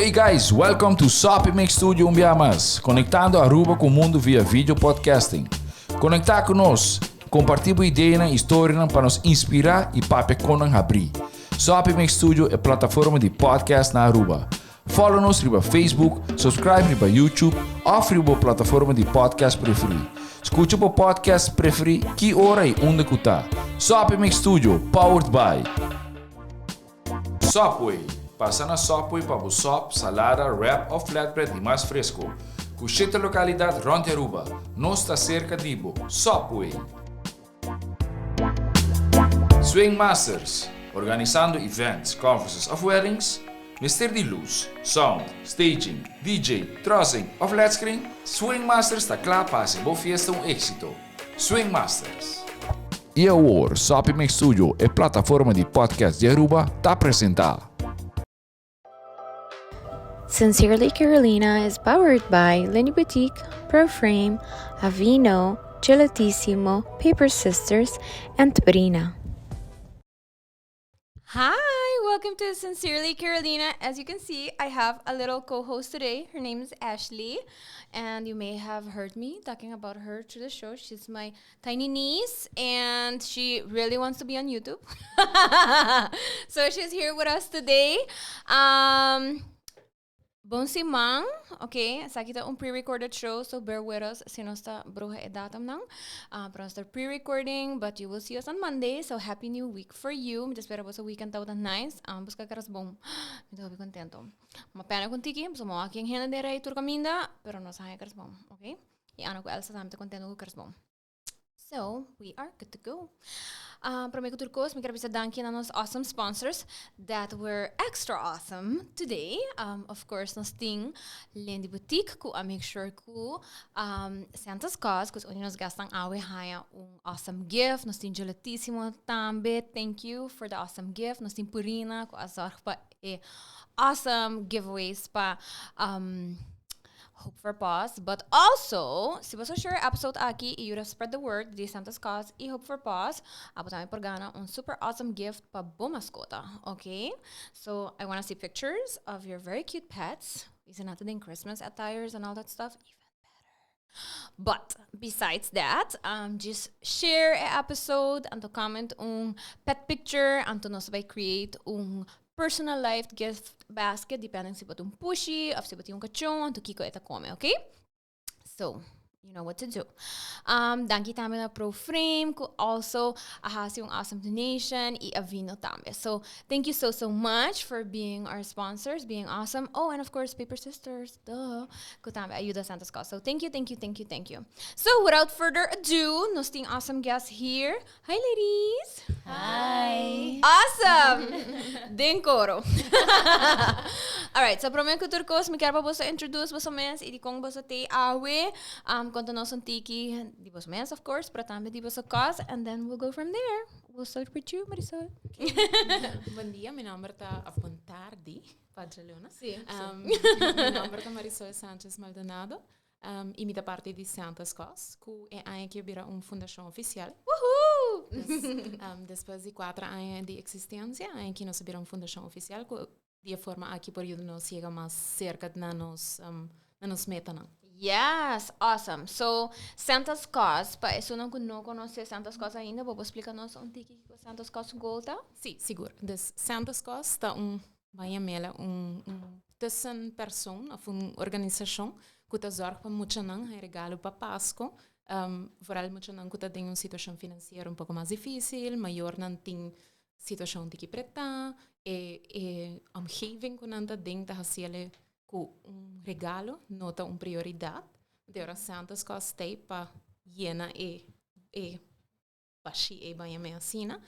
Hey guys, welcome to Soppy Mix Studio un bia mas, conectando Aruba cu mundo via video podcasting. Conecta cu nos, comparti bo ideanan y storianan pa nos inspira y papia con nan habri. Soppy Mix Studio e plataforma di podcast na Aruba. Follow nos riba Facebook, subscribe riba YouTube of riba bo plataforma di podcast preferi. Scucha bo podcast preferi ki ora y unda cu ta. Soppy Mix Studio, powered by Subway. Pasa na Subway pa bo sop, salada, wrap of flatbread di mas fresco. Cu shete localidad rond di Aruba. Nos ta cerca di bo. Subway. Swing Masters, organisando events, conferences of weddings? Mester di luz, sound, staging, DJ, trussing of led screen? Swing Masters ta cla pa haci bo fiesta un exito. Swing Masters. Y awor, Soppy Mix Studio, e plataforma di podcast di Aruba, ta presenta. Sincerely Carolina is powered by Lenny Boutique, Proframe, Avino, Gelatissimo, Paper Sisters, and Brina. Hi, welcome to Sincerely Carolina. As you can see, I have a little co-host today. Her name is Ashley, and you may have heard me talking about her through the show. She's my tiny niece, and she really wants to be on YouTube. So she's here with us today. Bon siman, ok? Esaki ta un pre-recorded show, so bear with us si nos ta bruha e datumnan. Pero nos ta pre-recording, but you will see us on Monday, so happy new week for you. Mi ta spera boso weekend tabata nice. Busca kerstboom. Mi ta hopi contento. Ma pena con tiki, pasobra mi wak ken hende den rij tur caminda, pero nos a haña kerstboom, ok? Y Ana cu Elsa tambe ta contento cu kerstboom. So, we are good to go. Prome cu tur cos, mi kier bisa danki na nos awesome sponsors that were extra awesome today. Of course, nos tin Lindy Boutique cu a make sure cu Santa's Cause, cu es un di nos guestnan awe, haya un awesome gift. Nos tin Gelatissimo tambe, thank you for the awesome gift. Nos tin Purina cu a zorg pa e awesome giveaways pa Hope for Paws. But also, si bo share e episode aki y yuda spread the word di Santa's Cause y Hope for Paws, abo tambe por gana un super awesome gift pa bo mascota, okay? So, I want to see pictures of your very cute pets. Is not in Christmas attires and all that stuff. Even better. But besides that, just share e episode and to comment un pet picture and to nos bay create un personalized gift basket depending si bo tin un pushi of si bo tin un cachon anto kiko e ta come, okay? So, you know what to do. Danki tambe na ProFrame cu also a haci un awesome donation y Avino tambe. So, thank you so, so much for being our sponsors, being awesome. Oh, and of course, Paper Sisters, duh, cu tambe a yuda Santa's Cause. So, thank you, thank you, thank you, thank you. So, without further ado, nos tin awesome guests here. Hi, ladies. Hi. Awesome! Den coro. Alright, so prome cu tur cos, mi kier pa boso introduce boso mes y di con boso t'ey awe. Conta nos un tiki di boso mes, of course, pero tambe di boso cause, and then we'll go from there. We'll start with you, Marisol. Bon dia, mi nomber ta, of bon tardi, pa djaluna. Si, si. Mi nomber ta Marisol Sanchez Maldonado. Y mi ta parti di Santa's Cause, cu e aña aki a bira un fundacion oficial. Woohoo! Dus, despues di cuatro aña di existencia, aña aki nos a bira un fundacion oficial cu di e forma aki por yuda nos yega mas cerca na nos metanan. Yes, awesome. So, Santa's Cause, pa esunnan cu no conoce Santa's Cause ainda, bo por splica nos un tiki kico Santa's Cause su goal ta? Si, sigur. Dus Santa's Cause ta un Baña mela un un tussenpersoon of un organisacion cu ta zorg pa muchanan hay regalo pa Pasco. Vooral muchanan cu ta den un situacion financiero un poco mas dificil, mayornan tin situacion tiki preta, e e omgeving cu nan ta den ta haciele cu un regalo no ta un prioridad. De ora Santa's Cause stay pa yena e e Bashi e baña me asina,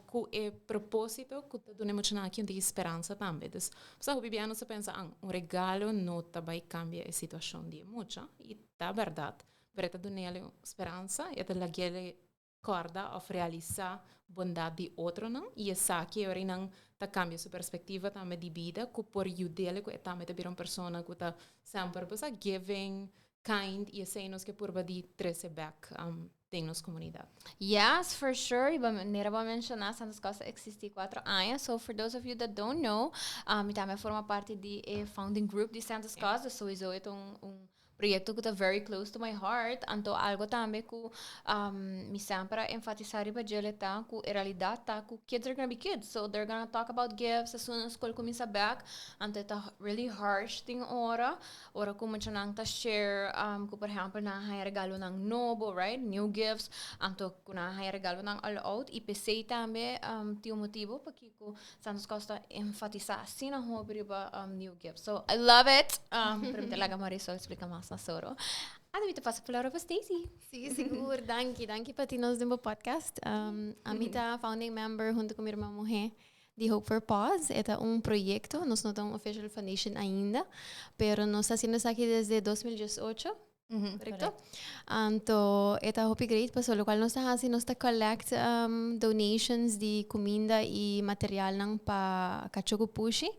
cu e proposito cu ta duna e muchanan aki un tiki speransa tambe. Dus, sa hopi bia nos ta pensa, an, un regalo no ta bay cambia e situacion di e mucha, y ta berdad, pero e ta dun'el un speransa, e ta lagu'el corda of realisa bondad di otronan, y esaki e ora nan ta cambia su perspectiva tambe di bida, cu por yud'el cu e tambe ta bira un persona cu ta semper, bo sa, giving. kind y esey nos ke purba di trece bek den nos comunidad. Yes, for sure. Y manera bo a menciona, Santa's Cause ta existi 4 aña. So for those of you that don't know, mi tambe a forma parti di e founding group di Santa's Cause. Dus sowieso e ta un proyecto cu ta very close to my heart. Anto algo tambe cu mi semper a enfatisa riba djele ta cu e realidad ta cu kids are gonna be kids. So they're gonna talk about gifts as soon as school cuminsa bek. Anto e ta really harsh tin ora. Ora ku muchanan ta share ku por ehèmpel nan a haña regalonan nobo, right, new gifts, anto ku nan a haña regalonan al oud i p'esei tambe tin un motibu pakiko Santos Cos ta enfatisá asina hopi riba new gifts. So I love it! Pero mi ta laga Marisol splika mas na soro. Anto mi ta pasa palabra pa Stacy. Sí, sigur. Danki. Danki pa tin nos den bo podcast. Ami ta founding member hunto ku mi ruman muhé Di Hope for Paws, e ta un proyecto, nos no ta un official foundation ainda, pero nos ta haciendo esaki desde 2018, correcto? Anto e ta hopi great pasobra locual nos ta haci, nos ta collect donations di cuminda y materialnan pa cacho cu pushi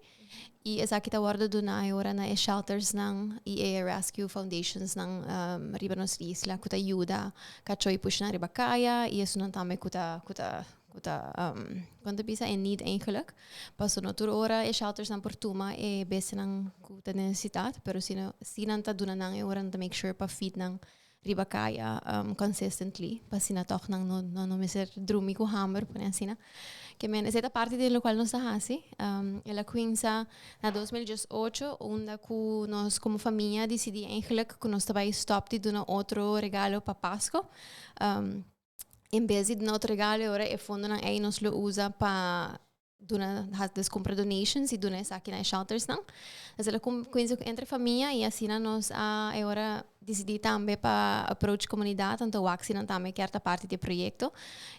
y esaki ta wordo duna e ora na e sheltersnan y e rescue foundationsnan riba nos isla cu ta yuda cacho y pushinan riba caya y esunnan tambe cu ta cu ta Ku ta kon ta bisa e need eigenlijk. Paso no tur ora e sheltersnan por tuma e bestianan ku ta nesesitat, pero si no si nan ta duna nan e ora nan ta make sure pa feed nan riba kaya consistently pa asina tòg nan no no no mester drumi ku hamber pone asina. Ke men esei ta parti di lokual nos ta hasi. El a kuinsa na 2018 unda ku nos komo famia disidí eigenlijk ku nos ta bai stòp di duna otro regalo pa Pasko. En bes di duna otro regalo e ora e fondonan ei nos lo usa pa duna dus kumpra donations i duna esaki na e sheltersnan. Dus el a kuminsa ku entre famia i asina nos a e ora disidí tambe pa approach komunidat anto wak si nan tambe kier ta parti di e proyekto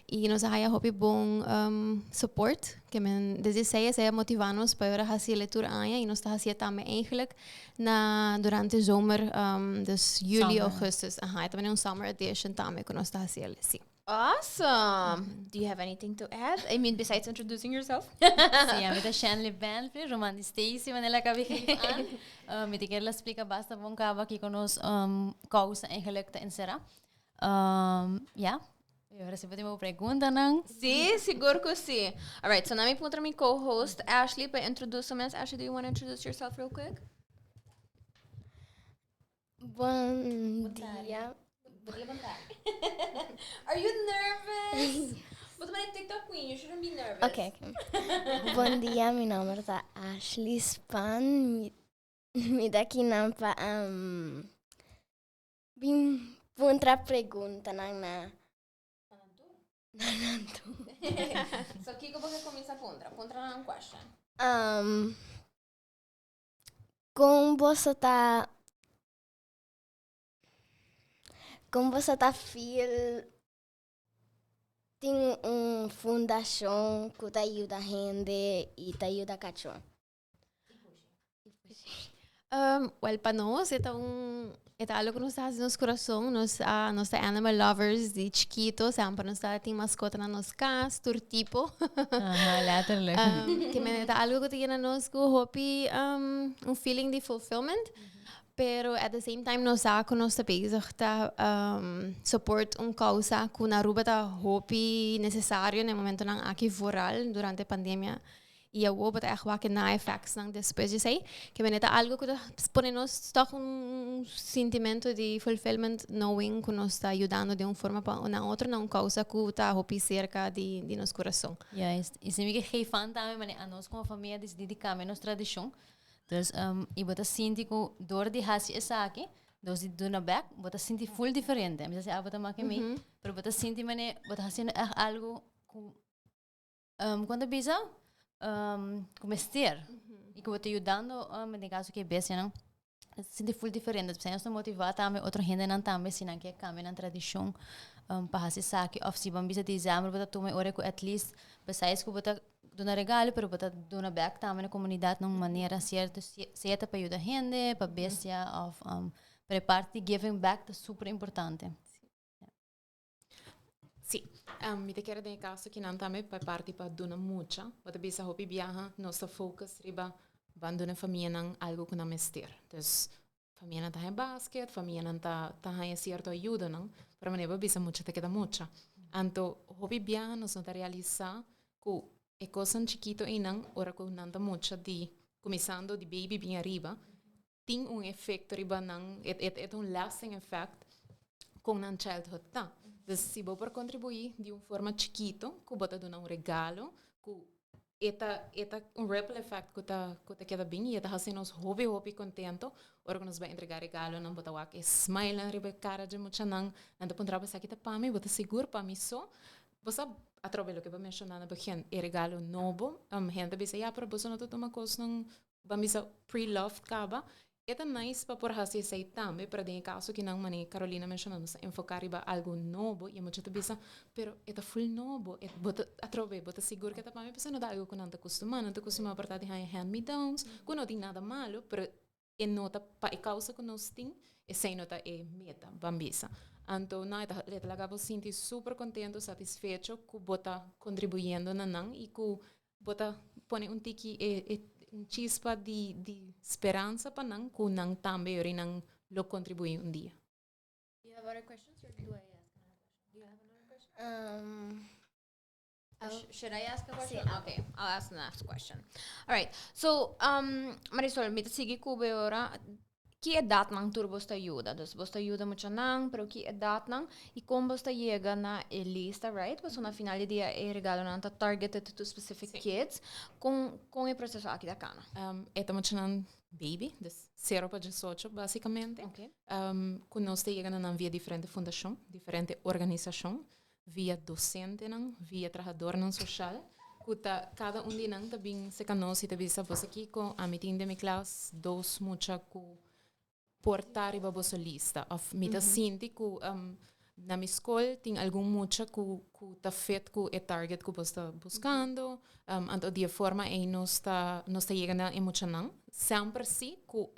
i nos a haya hopi bon support ke men desde esei esei a motivá nos pa e ora hasi el tur aña i nos ta hasié tambe eigenlijk Na durante zomer, dus juli, augustus. Aha, e ta bini un summer edition tambe ku nos ta hasi el, si. Awesome! Do you have anything to add? I mean, besides introducing yourself. Si, ami ta Shanley Bentley, ruman di Stacy, manera el a kabi geef aan. Mi ta kere la splika basta bon kaba kiko nos kousa eigenlijk ta enserá. Ya. Y ahora si bo tin bo preguntanan. Sí, sigur cu sí. Alright, so na mi puntra mi co-host Ashley pa introduce su mes. Ashley, do you want to introduce yourself real quick? Bon dia. Are you nervous? Bo ta mane TikTok queen, you shouldn't be nervous. Ok, ok. Bon dia, mi nomber ta Ashley Span. Mi, mi ta kinan pa um, Bin puntra preguntanan na na nan tur. So kiko bo ke kuminsá puntra? Puntra nan un question. Um, kon boso ta kon boso ta feel tin un fundashon ku ta yuda hende i ta yuda kachó? Wel, pa nos e ta un, e ta algo ku nos ta hasi nos kurason. Nos a, nos ta animal lovers di chikito, semper nos ta tin maskota na nos kas, tur tipo. Aha, letterlijk. Ke men e ta algo ku ta yena nos ku hopi un feeling di fulfillment. Pero at the same time nos sa ku nos ta bezig ta support un kousa ku na Aruba ta hopi nesesario na e momentonan aki, vooral durante pandemia. I awor bo ta ègt wak e na effectsnan despues di esei. Ke mene ta algo ku ta pone nos tòg un sintimento di fulfillment knowing ku nos ta yudando den un forma pa na otro na un kousa ku ta hopi serka di di nos kurason. Juist. I si mi ke geef aan tambe mane anos komo famia disidí di kambia nos tradishon. Dus i bo ta sinti ku dor di hasi esaki, dor di duna bèk, bo ta sinti ful diferente. Mi sa si abo ta make mi, pero bo ta sinti mane bo ta hasiendo ègt algo ku Um, cuando bisa um, cu mester y cu bo ta yudando, um, den caso cu e bestianan, sinti full diferente. Pues nos ta motiva tambe otro hendenan tambe si nan kier cambia nan tradicion um, pa haci esaki. Of si ban bisa december bo ta tuma e ora cu at least besides cu bo ta duna regalo, pero bo ta duna back tambe na comunidad na un manera cierto, sea ta pa yuda hende, pa bestia of um, pero e parti di giving back ta super importante. Sí, mi ta kere den e kaso kinan tambe pa e parti pa duna mucha. Bo ta bisa hopi biaha nos ta focus riba ban duna famianan algo ku nan mester. Dus Famianan ta haña basket, famianan ta ta haña cierto ayudanan, pero manera bo a bisa mucha ta keda mucha. Anto hopi biaha nos no ta realisa cu e cosnan chikito einan ora cu nan ta mucha di cuminsando di baby bin ariba tin un efecto riba nan, e e ta un lasting effect con nan childhood ta. Dus si bo por contribui di un forma chikito cu bo ta duna un regalo cu E ta e ta un ripple effect ku ta ku ta keda bin i e ta hasi nos hopi hopi kontento ora ku nos bai entregá regalonan. Bo ta wak e smilenan riba e kara dje muchanan. Nan ta puntra bo esaki ta pa mi? Bo ta sigur pa mi so? Bo sa atrobe loke bo menshoná na begin, e regalo nobo. Hende ta bisa ya pero boso no ta tuma kosnan Ban bisa pre-loved kaba, e ta nice pa por hasi esei tambe, pero den e kaso ki nan manera Carolina menshona nos ta enfoká riba algu nobo i e mucha ta bisa, pero e ta full nobo, e bo ta atrobe bo ta sigur ku e ta pa mi pasobra no ta algu ku nan ta kustumá, nan ta kustumá por ta di haña hand me downs, ku no tin nada malo, pero e no ta pa e kousa ku nos tin, esei no ta e meta, ban bisa. Anto no, e ta e ta laga bo sinti super kontento, satisfecho ku bo ta kontribuyendo na nan i ku Bo ta pone un tiki e e un chispa di di speransa pa nan ku nan tambe yori nan lo kontribuí un dia. Do you have other questions or do I ask another question? Do you have another question? Um, Or should I ask a Sí. question? Okay, I'll ask the next question. All right. So, um, Marisol, mi ta sigui ku bo ora. Ki edatnan tur bos ta yuda? Dus bos ta yuda muchanan, pero ki edatnan i kon bos ta yega na e lista, right? Pasobra na final di dia e regalonan ta targeted to specific kids. Kon kon e proseso aki ta kana? E ta muchanan baby, dus sero pa diesocho basikamente. Ku nos ta yega na nan via diferente fundashon, diferente organisashon, via dosentenan, via trahadornan soshal, ku ta kada un di nan ta bin serka nos i ta bisa, Boso kiko? Ami tin den mi klas dos mucha ku por ta riba boso lista. Òf mi ta sinti ku na mi skol tin algun mucha ku ku ta fit ku e target ku boso ta buskando. Anto di e forma ei nos ta nos ta yega na e muchanan. Semper si ku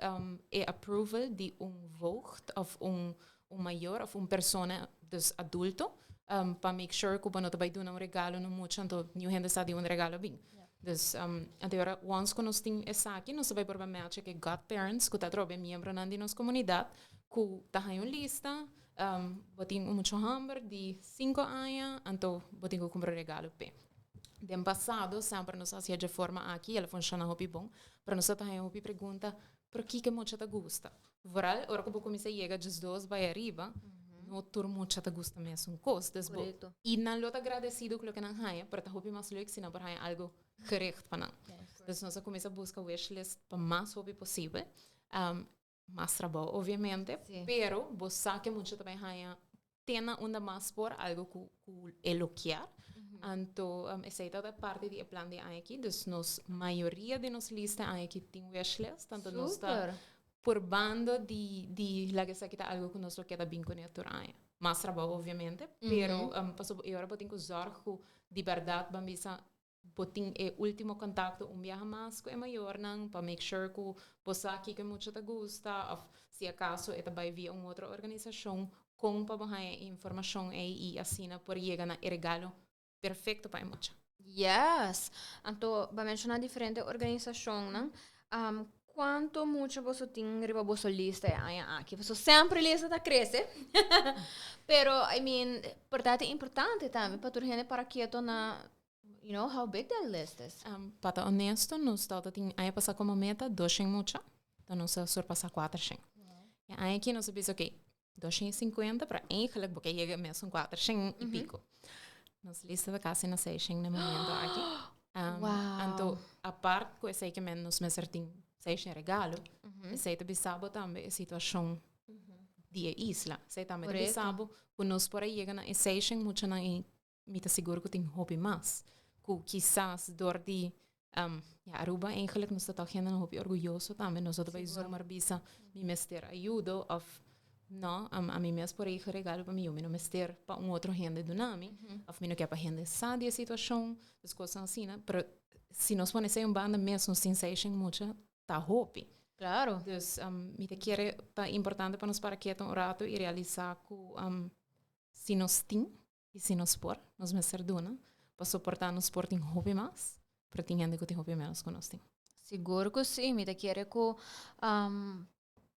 e approval di un voogd òf un un mayor of un persona, dus adulto, um, pa make sure ku bo no ta bai duna un regalo no mucha, anto niun hende sa di un regalo bin. Dus, um, anto ora once ku nos tin esaki, nos ta bai por matcha ku e godparents, ku ta atrobe miembronan di nos komunidat, ku ta haña un lista, um, bo tin un mucha hòmber di sinku aña, anto bo tin ku kumpra regalo p'e. Den pasado semper nos hasié dje forma aki, el a funshoná hopi bon, pero nos ta haña hopi pregunta, pero kiko e mucha ta gusta? Vooral ora ku bo kuminsá yega djesdos bai ariba, no tur mucha ta gusta mesun kos. Dus bo, i nan lo ta agradesido ku loke nan haña, pero ta hopi mas leuk si nan por haña algu gericht pa nan. Dus nos a kuminsá buska wishlist pa mas hopi posibel. Mas trabou obviamente, pero bo sa ke mucha ta bai haña te na unda mas por algu ku ku e lo kier. Anto esei ta parti di e plan di aña aki. Dus nos mayoria di nos lista aña aki tin wishlist. Anto nos ta purbando di di laga esaki ta algu ku nos lo keda bin kuné tur aña. Mas trabou obviamente, pero pasobra e ora bo tin ku zòrg ku di bèrdat ban bisa Bo tin e ultimo contacto un biaha mas cu e mayornan pa make sure cu bo sa kico e mucha ta gusta of si acaso e ta bay via un otro organisacion con pa bo haya e informacion ey y asina por yega na e regalo perfecto pa e mucha. Yes! Anto bo a menciona diferente organisacionnan. Cuanto mucha boso tin riba boso lista e aña aki? Pasobra semper lista ta crece. Pero, I mean, por ta importante tambe pa tur hende para keto na You know how big that list is. Pa ta honesto, nos tabata tin aña pasá komo meta doshen mucha, ta nos a surpasá kuatershen. E aña aki nos a bisa, ok, doshen i sinkuenta, pero eigenlijk bo ke yega mesun kuatershen i piko. Nos lista ta kasi na seishen na e momento aki. Anto, apart ku esei ke men nos mester tin seishen regalo, esei ta bisa bo tambe e situashon di e isla. Esei tambe ta bisa bo ku nos por a yega na e seishen muchanan i Mi ta sigur ku tin hopi mas ku kisas dor di ya Aruba eigenlijk nos ta tok hendenan hopi orguyoso tambe nos no ta bai zomaar bisa mi mester ayudo of no ami mes por rege regalo pa mi yu mi no mester pa un otro hende duna mi of mi no ke pa hende sa di e situashon dus kosnan asina pero si nos pone esei un banda mes nos tin seishen mucha ta hopi. Claro. Dus mi ta kere ta importante pa nos para keto un rato i realisa ku si nos tin I si nos por, nos mester duna pa soportá nos por tin hopi mas, pero tin hende ku tin hopi ménos ku nos tin. Sigur ku sí, mi ta kere ku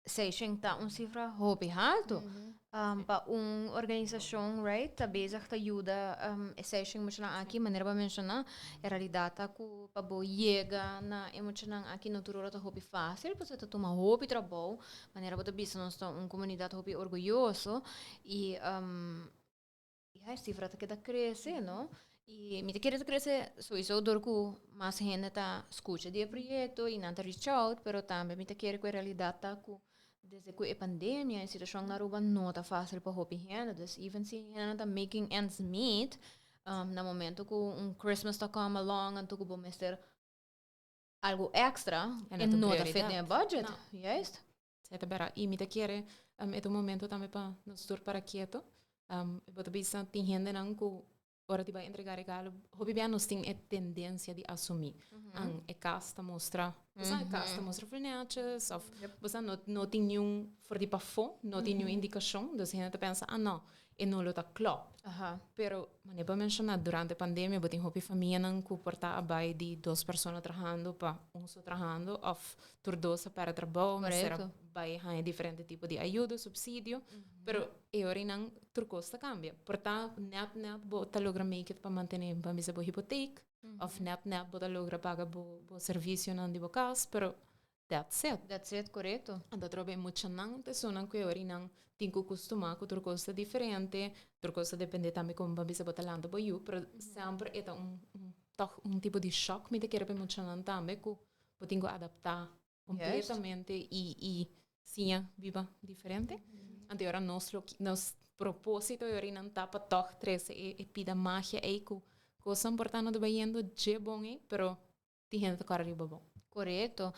600 ta un sifra hopi halto. Pa un organisacion, right, ta bezig ta yuda e 600 muchanan aki, manera bo a menciona, e realidad ta cu pa bo yega na e muchanan aki no tur ora ta hopi facil, pasobra ta tuma hopi trabou, manera bo ta bisa nos ta un comunidad hopi orguyoso y ya e cifra ta keda crece, no? Y mi ta kere ta crece sowieso door cu mas hende ta scucha di e proyecto y nan ta reach out, pero tambe mi ta kere cu e realidad ta cu desde cu e pandemia e situacion na Aruba no ta facil pa hopi hende. Dus even si hendenan ta making ends meet, na momento cu un Christmas ta come along anto cu bo mester algo extra, E e no ta no ta fit prioridad. den e budget. No. Juist. Esei ta bera. I mi ta kere e ta un momento tambe pa nos tur para keto. Bo ta bisa tin hendenan ku ora di bai entrega regalo, hopi bia nos tin e tendensia di asumí. An e kas ta mustra, bo sa e kas ta mustra ful nètjes òf bo sa no no tin niun for di pafó, no tin niun indikashon, dus hende ta pensa, ah no, e no lo ta klòp. Pero manera bo a menshoná durante pandemia bo tin hopi famianan ku por ta a bai di dos persona trahando pa un so trahando òf tur dos a pèrdè trabou, mester a bai haña diferente tipo di ayuda, supsidio, pero e ora einan tur kos ta kambia. Por ta nèt nèt bo ta logra make it pa mantené ban bisa bo hipotek òf nèt nèt bo ta logra paga bo bo servisionan di bo kas, pero that's it. That's it, korekto. Anto atrobe e muchanan ta esunnan ku e ora einan tin ku kustumá ku tur kos ta diferente, tur kos ta dependé tambe kon ban bisa bo ta lanta bo yu, pero semper e ta un tòg un tipo di shòk mi ta kere pa e muchanan tambe ku bo tin ku adaptá completamente y y siña biba diferente. Anto ora nos lo nos propósito e ora nan ta pa tòg trese e e pida magia ei ku kosnan por ta no ta bayendo dje bon ei, pero tin hende ta kòrda riba bo. Korekto.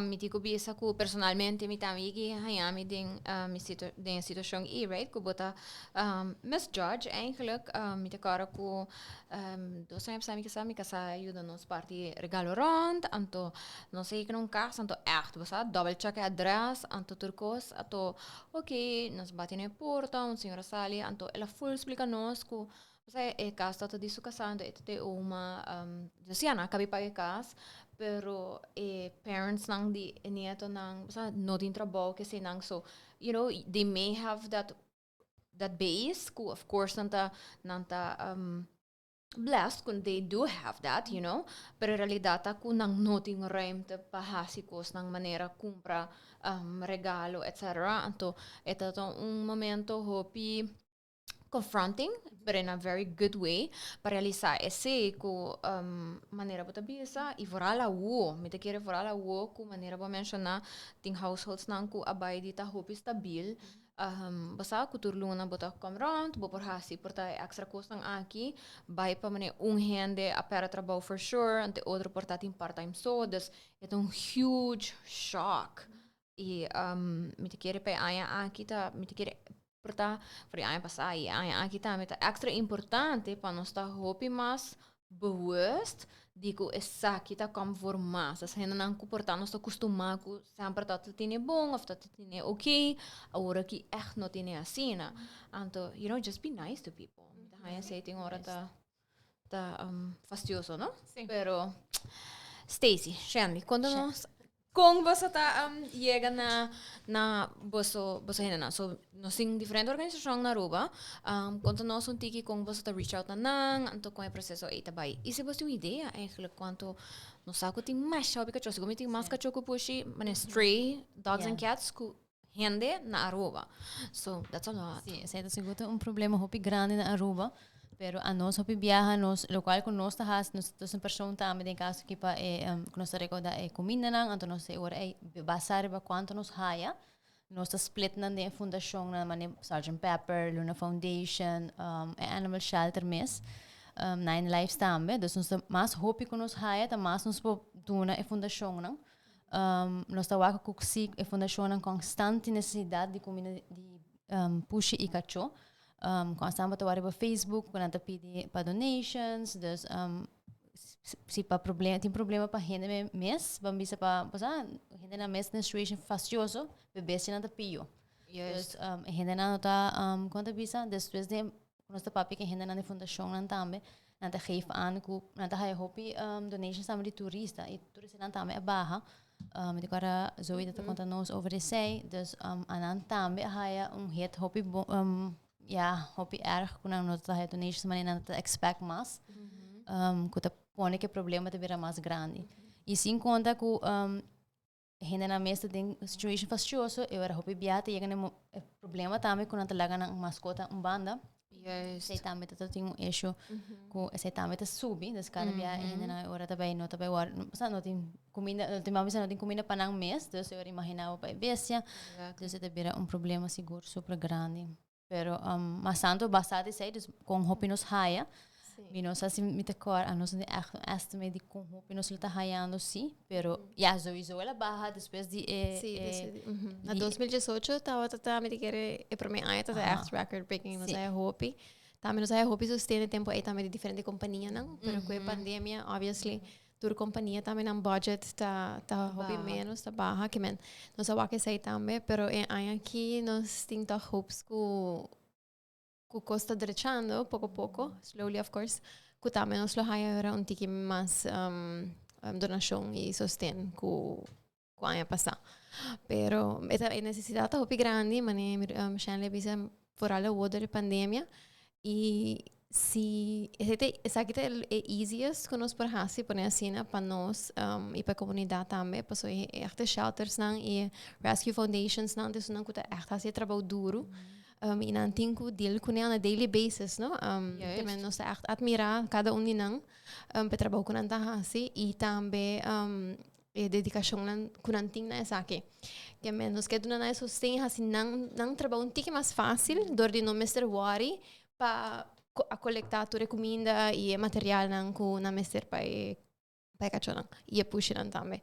Mi tin ku bisa ku personalmente mi tambe yegi haña mi den mi situ den e situashon ei, right, ku bo ta misjudge eigenlijk. Mi ta kòrda ku Dos aña pasá mi kasá, mi kasá a yuda nos parti regalo rond, anto nos a yega na un kas, anto ègt bo sa, dòbel chèk e adrès, anto tur kos, anto ok, nos bati na e porta, un señora sali, anto el a ful splika nos ku bo sa e kas tabata di su kasá, anto e ta e oma, dus ya nan a kabi paga e kas, pero e parentsnan di e nietonan bo sa no tin trabou keseinan, so you know they may have that that base ku of course nan ta nan ta um, blessed ku they do have that, you know, pero en realidad ta ku nan no tin ruimte pa hasi kosnan manera kumpra um, regalo etc. Anto e ta un momento hopi confronting, but in a very good way, pa realisa esei ku um, manera bo ta bisa i vooral awo, mi ta kere vooral awo ku manera bo a menciona tin households nan ku a bai di ta hopi stabil. Bo sa ku tur luna bo ta kom rond, bo por hasi por ta e extra kosnan aki, bai pa manera un hende a pèrdè trabou for sure, ante otro por ta tin part time so, dus e ta un huge shock. I mi ta kere pa e aña aki ta, mi ta kere por ta for e aña pasá i e aña aki tambe ta extra importante pa nos ta hopi mas bewust di ku esaki ta kom voor mas. As hendenan ku por ta nos ta kustumá ku semper ta ta tene bon of ta ta tene oké, awor aki ègt no tene asina. Anto, you know, just be nice to people. Mi ta haña esei tin ora ta ta fastioso, no? Sí. Pero, Stacy, Shanley, konta nos Kon boso ta yega na na boso boso hendenan? So nos tin diferente organisashon na Aruba. Konta nos un tiki kon boso ta reach out na nan, anto kon e proseso ei ta bai. I si boso tin un idea eigenlijk kuantu nos sa ku tin masha hopi kachó, sigur mi tin mas kachó ku pushi manera stray dogs and cats ku hende na Aruba. So that's a lot. Sí, esei ta sigur ta un problema hopi grandi na Aruba. Pero anos hopi biaha nos, locual cu nos ta haci, nos ta un persoon tambe den caso aki pa e, cu nos ta recauda e cumindanan, anto nos e ora ei basa riba cuanto nos haya, nos ta split nan den e fundacionnan mane Sergeant Pepper, Luna Foundation, e Animal Shelter mes, Nine Lives tambe. Dus nos ta mas hopi cu nos haya ta mas nos por duna e fundacionnan. Nos ta wak ku si e fundashonnan konstant tin nesesidat di kuminda di pushi i kachó. Konstant bo ta wak riba Facebook ku nan ta pidi pa donations, dus si pa problema tin problema pa hende mes, ban bisa pa bo sa hendenan mes den situation fastioso, e bestianan ta pio. Dus e hendenan no ta kon ta bisa despues di Nos ta papia ku e hendenan di fundashonnan tambe, nan ta geef aan ku nan ta haya hopi donations tambe di turista i turistanan tambe a baha. Mi ta kòrda Zoe ta konta nos over esei. Dus anan tambe a haya un hit hopi bo, ya, hopi erg ku nan no ta haya donations manera nan ta expect mas. Ku ta pone ku e problema ta bira mas grandi. I sin konta ku hendenan mes ta den situation fastioso e ora hopi bia ta yega na e problema tambe ku nan ta laga nan maskota un banda. Esei tambe ta tin un issue ku esei tambe ta subi, dus kada bia e hendenan e ora ta bai no ta bai wòrdu, osea no tin kuminda, no tin bisa no tin kuminda pa nan mes, dus e ora imagina bo pa e bestia, dus e ta bira un problema sigur super grandi. Pero mas tanto basa di esei, dus kon hopi nos haya, mi no sa si mi ta kòrda, a nos no tin ègt un estimate di kon hopi nos lo ta hayando si, pero ya souiso el a baha despues di e. Sí, despues di, Na 2018 tabata ta, mi ta kere e promé aña tabata ègt record breaking, nos haya hopi. Tambe nos haya hopi sosten e tempu ei tambe di diferente kompanianan, pero ku e pandemia obviously tur kompania tambe nan budget ta ta hopi menos, ta baha, ke men nos a wak esei tambe, pero e aña aki nos tin tòg hopes ku ku kos ta drechando poko poko, slowly of course, ku tambe nos lo haya ora un tiki mas donashon i sosten ku ku aña pasá. Pero e ta e nesesidat ta hopi grandi, manera Shanley a bisa foral awor dor e pandemia i si esei ta esaki ta e easiest ku nos por hasi pone asina pa nos i pa e komunidat tambe pasobra e ègt e sheltersnan i e rescue foundationsnan ta esunnan ku ta ègt hasi e trabou duru i nan tin ku deal kuné on a daily basis no. Nos ta ègt atmirá kada un di nan pa e trabou ku nan ta hasi i tambe e dedikashonnan ku nan tin na esaki. Ke men nos ke duna nan e sosten hasi nan nan trabou un tiki mas fásil dor di no mester wòri pa a kolektá tur e kuminda i e materialnan ku nan mester pa e pa e kachónan i e pushinan tambe.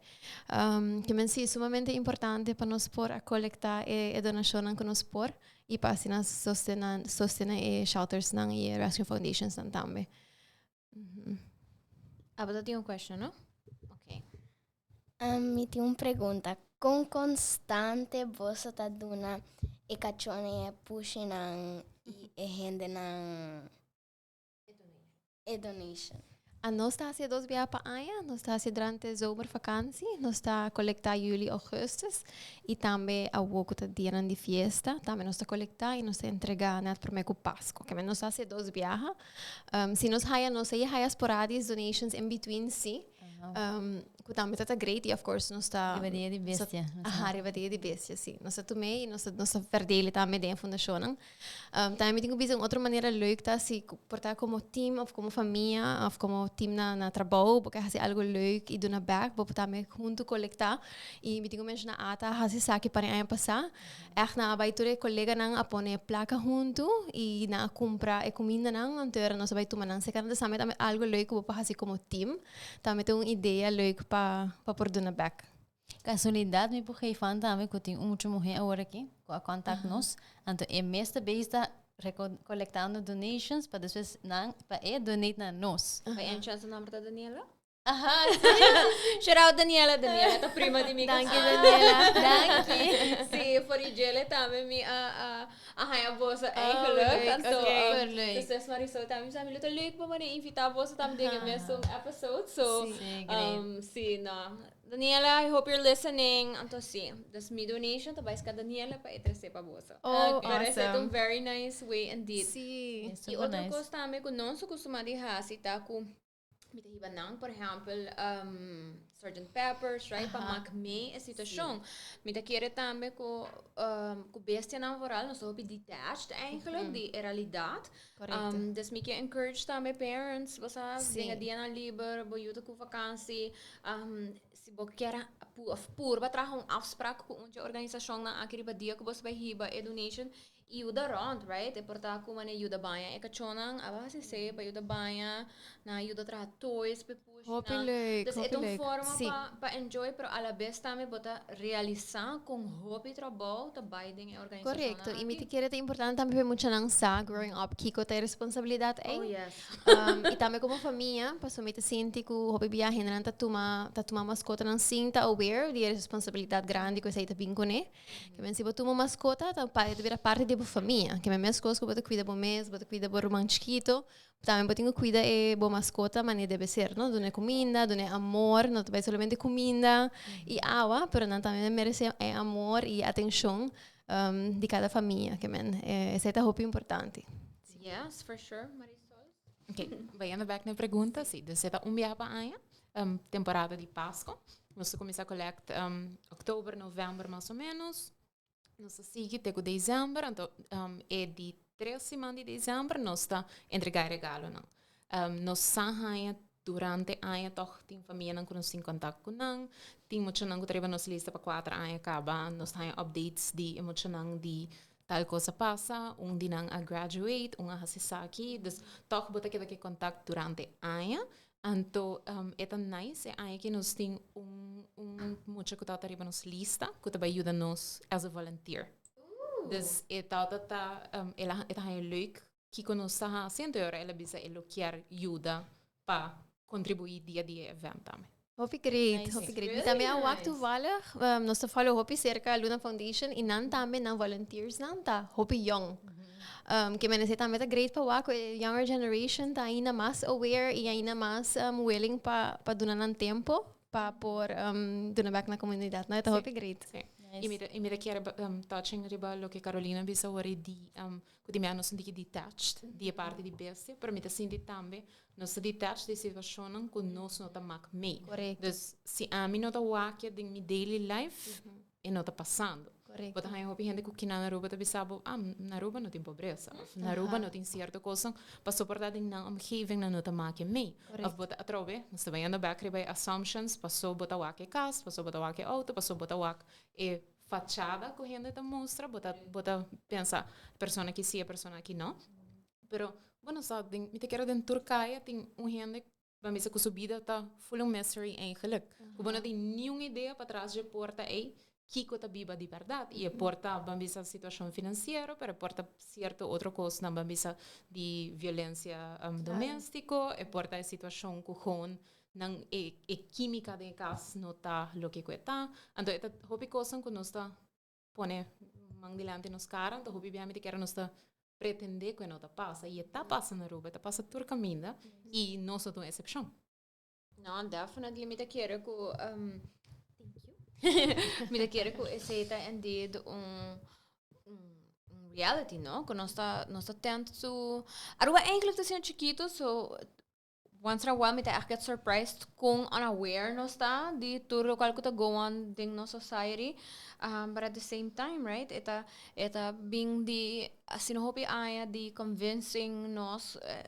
Ke men si sumamente importante pa nos por a kolektá e e donashonnan ku nos por i pa asina sostenan sostené e sheltersnan i e rescue foundationsnan tambe. Abo ta tin un question, no? Ok. Um, mi tin un pregunta. Kon konstante boso ta duna e kachónan i e pushinan i e hendenan e donation? A nos ta hasi dos biaha pa aña. Nos ta hasi durante zomervakantie. Nos ta kolektá juli, augustus. I tambe awor ku ta dianan di fiesta, tambe nos ta kolektá i nos ta entregá nèt promé ku Pasku. Keme nos ta hasi dos biaha. Um, si nos haya, nos a haya sporadisch donations in between, sí. Um, ku tambe ta great i of course nos ta... Riba dia di bestia. Aha, riba dia di bestia, sí. Nos ta tumé i nos ta, nos ta verdelen tambe den fundacionnan. Um, tambe mi tin ku bisa un otro manera leuk ta si por ta como team of como famia of como team na, na trabou, bo ke hasi algo leuk i duna back, bo por tambe huntu kolektá. I mi tin ku menshoná Ata a hasi esaki para e aña pasá. Echt nan a bai tur e koleganan a pone plaka huntu i nan a kumpra e kumindanan, anto ora nos a bai tuma nan seka. Nan ta sa tambe algo leuk ku bo por hasi komo team. Tambe ta un idea leuk pa pa por duna bek. Kasualidat mi por geef aan tambe ku tin un mucha muhé awor aki ku a kontak nos, anto e mes ta bezig ta rekolektando donations pa despues nan pa e donate na nos. By any chance su nomber ta Daniela? Aha, sí. Shout out Daniela, Daniela ta prima di mi Danki Daniela. Danki. Sí, voor die jelle tambe mi a a a haña boso eigenlijk. leuk, Anto, oké. um, Superleuk. dus des Marisol tambe mi sa mi lo ta leuk pa mane invita boso tambe den e mesun episode. So, Sí, great. um, sí, no. Daniela, I hope you're listening. Anto sí, dus mi donation ta bai ska Daniela pa e trese pa boso. Oh, Pero esei ta awesome. un very nice way indeed. Sí. Yes, Y super otro nice. cos tambe ku nos a kustumá di hasi ta ku Mi ta hiba nan, por ehempel, um, Sgt. Peppers, right? Pa mak mee e situashon. Mi ta kere tambe ku, um, ku bestianan vooral, nos ta hopi detached eigenlijk di e realidat. Correcto. Um, dus mi ke encourage tambe parents, bo sa, den e dianan liber, bo yu ta ku vakansi, um, si bo kier of purba traha un afspraak ku un dje organisashonnan aki riba dia ku bo sa bai hiba e donation, Yuda rond, right? E por ta ku manera yuda baña e kachónan, a base esei pa yuda baña, nan a yuda traha toys pa e pushinan. Hopi leuk, Dus e hopi ta un leuk. forma Sí. pa pa enjoy, pero alabes tambe bo ta realisá kon hopi trabou ta bai den e organisashonnan Korekto, i mi aki. ta kere ta importante tambe pa e muchanan sa growing up kiko ta e responsabilidat ei. Oh yes. I tambe komo famia, pasobra mi ta sinti ku hopi bia hendenan ta tuma ta tuma maskotanan sin ta aware di e responsabilidat grandi ku esei ta bin kuné. Ke men si bo tuma un maskota ta pa ta bira parti di bo. bo famia. Ke men meskos ku bo ta kuida bo mes, bo ta kuida bo ruman chikito, tambe bo tin ku kuida e bo maskota manera debe ser, no? Dun'e kuminda, dun'e amor, no ta bai solamente kuminda i awa, pero nan tambe meresé e amor i atenshon di kada famia. Ke men esei ta hopi importante. Yes, for sure, Marisol. Ok, bayendo bek na e pregunta, si, dus e ta un biaha pa aña, temporada di Pasco. Nos ta kuminsá collect oktober, novèmber mas o ménos. Nos ta sigui te ku desèmber, anto e di tres siman di desèmber nos ta entregá e regalonan. Nos sa haña durante aña tòg tin famianan ku nos tin kontak ku nan, tin muchanan ku ta riba nos lista pa kuater aña kaba, nos ta haña updates di e muchanan di tal kos a pasa, un di nan a graduate, un a hasi esaki, dus tòg bo ta keda ku e kontak durante aña. Anto e ta nice e aña ki nos tin un un mucha ku tabata riba nos lista ku ta bai yuda nos as a volunteer. Dus e tabata ta el a e ta haña leuk kiko nos ta hasi anto e ora el a bisa e lo kier yuda pa kontribuí dia di e event tambe. Hopi great, hopi great. Mi tambe a wak toevallig, nos ta follow hopi cerca Luna Foundation y nan tambe nan volunteers nan ta hopi young. Ke men esei tambe ta great pa wak ku e younger generation ta ainda mas aware y ainda mas willing pa pa duna nan tempo pa por duna bek na comunidad. No, e ta hopi great. Sí. Y mi ta y mi ta kier touching riba loke Carolina bisa awor di Ku di mi a no sinti ki detached di e parti di bestia, pero mi ta sinti tambe nos ta detached di situashonnan ku nos no ta mak mee. Korekto. Dus si ami no ta wakia den mi daily life, e no ta pasando. Korekto. Bo ta haña hopi hende ku kinan na Aruba ta bisa bo, ah, na Aruba no tin pobresa, òf na Aruba no tin sierto kosnan, pasobra ta den nan omgeving nan no ta make mee. Òf bo ta atrobe, nos ta bayendo bèk riba e assumptions, paso bo ta wak e kas, paso bo ta wak e outo, paso bo ta wak e fachada ku hende ta mustra, bo ta bo ta pensa e persona aki si, e persona aki no. Pero bo no sa, den mi ta kere den tur kaya tin un hende ban bisa ku su bida ta full un mystery eigenlijk. Ku bo no tin niun idea patras dje porta ei kiko ta biba di bèrdat. I e por ta ban bisa situashon finansiero, pero e por ta sierto otro kosnan ban bisa di violensia doméstiko, e por ta e situashon ku gewoon nan e e kímika den e kas no ta loke ku e ta. Anto e ta hopi kosnan ku nos ta pone man dilanti nos kara, anto hopi bia mi ta kere nos ta pretendé ku e no ta pasa. I e ta pasa na Aruba, e ta pasa tur kaminda i nos no ta un eksepshon. No, definitely mi ta kere ku thank you. Mi ta kere ku esei ta indeed un un reality, no? Ku nos ta nos ta tend to Aruba eigenlijk ta asina chikito, so Once in a while mi ta echt get surprised con unaware nos ta di tur locual cu ta go on den nos society. Um, but at the same time, right, e ta, e ta bin di asina hopi aña di convincing nos eh,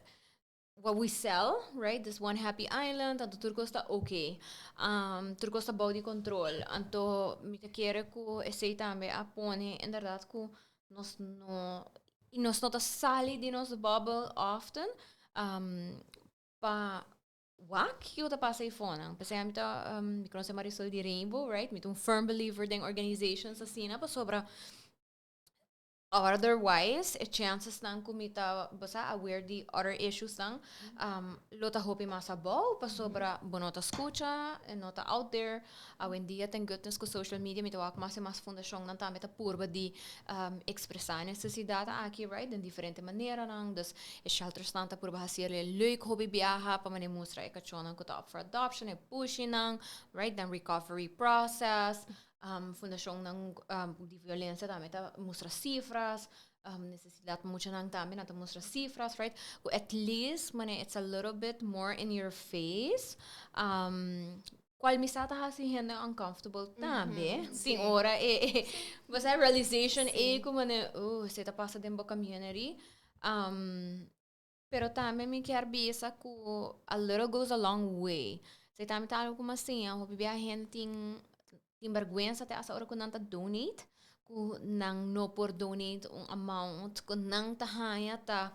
what we sell, right, this one happy island, anto tur cos ta okay. Um, tur cos ta bou di control. Anto mi ta kere cu esey tambe a pone inderdaad cu nos no y nos no ta sali di nos bubble often um, pa wak kiko ta pasa eifonan. P'esei mi ta um, mi conoce Marisol di Rainbow, right? Mi ta un firm believer den organizations asina pasobra otherwise e chances nan ku mi ta basa aware di other issues nan um, lo ta hopi mas abou pasobra bo no ta scucha, e no ta out there. Awendia thank goodness ku social media mi ta wak mas y mas fundashonnan tambe ta purba di ekspresá e nesesidat aki right den diferente maneranan. Dus e sheltersnan ta purba hasi e leuk hopi biaha pa manera mustra e kachónan ku ta up for adoption, e pushinan right den recovery process. Fundashonnan di violensia tambe ta mustra sifras. Nesesidat muchanan tambe nan ta mustra sifras right ku at least manera it's a little bit more in your face. Cual mi sa ta haci hende uncomfortable tambe. Tin ora e, e bo sa realization e cu mane, uh, esey ta pasa den bo community. Um, pero tambe mi kier bisa cu a little goes a long way. Esey tambe ta algo cu mi a siña, hopi bia hende tin, tin berguensa te hasta ora cu nan ta donate, cu nan no por donate un amount cu nan ta haña ta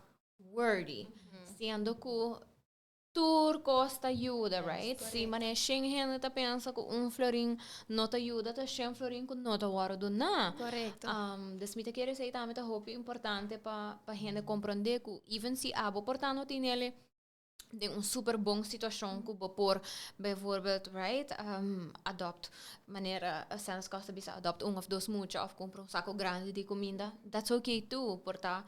worthy. Siendo cu Tur kos ta yuda, right? Si manera shen hende ta pensa ku un florin no ta yuda, ta shen florin ku no ta wòrdu duná. Korekto. Dus mi ta kere esei tambe ta hopi importante pa pa hende komprondé ku even si abo por ta no tin el Den un super bon situacion cu bo por bijvoorbeeld, right, adopt, manera Santa's Cos ta bisa, adopt un of dos mucha of cumpra un saco grandi di cuminda, that's okay too. Por ta